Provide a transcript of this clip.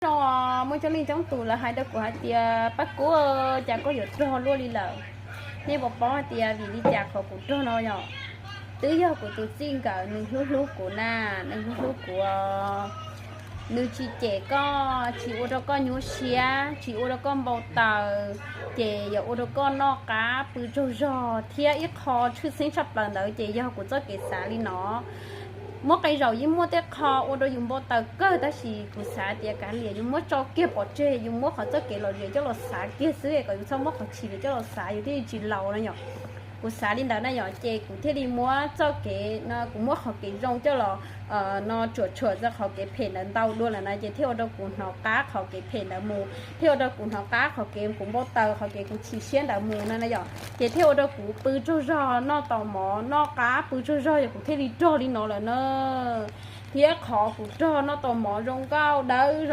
Zoo, muaj coob leej coob tus lawv hais rau kuv hais tias, Paj Kub, cas koj yuav rog luaj li lawm? Nej puas paub hais tias vim li cas qhov kuv rog no yom? Twb yog kuv tus txij nkawm nws hlub hlub kuv na, nws hlub hlub kuv. Nws tsis cem koj, tsis ua rau koj nyuaj siab, tsis ua rau koj npau taws, ces yog ua rau koj noj qab pw tsaug zog thiab. Ib qho tshwj xeeb tshaj plaws ntawd ces yog kuv txoj kev xav li no. Muaj qee zaum yeej muaj tej qho ua rau yus npau taws kawg, tab sis kuv xav tias kav liam, yus muab tso kiag pov tseg, yus muab qhov txoj kev lom zem coj los xav kiag xwb, kom yus txhob muab qhov chim coj los xav, yus thiaj li tsis laus na yom. Kuv xav li ntawd na yom, ces kuv thiaj li muab txoj kev no, kuv muab qhov kev zoo coj los no tsuam tshuam txog qhov kev phem ntawd ntau dua lawm na, ces thiaj ua rau kuv hnov qab qhov kev phem ntawd mus, thiaj ua rau kuv hnov qab qhov kev kuv npau taws, qhov kev kuv chim siab ntawd mus no na yom, ces thiaj ua rau kuv pw tsaug zog, noj tau mov, noj qab pw tsaug zog, yog kuv thiaj li rog li no lawm na. Thiab qhov kuv rog noj tau mov zoo nkauj dawb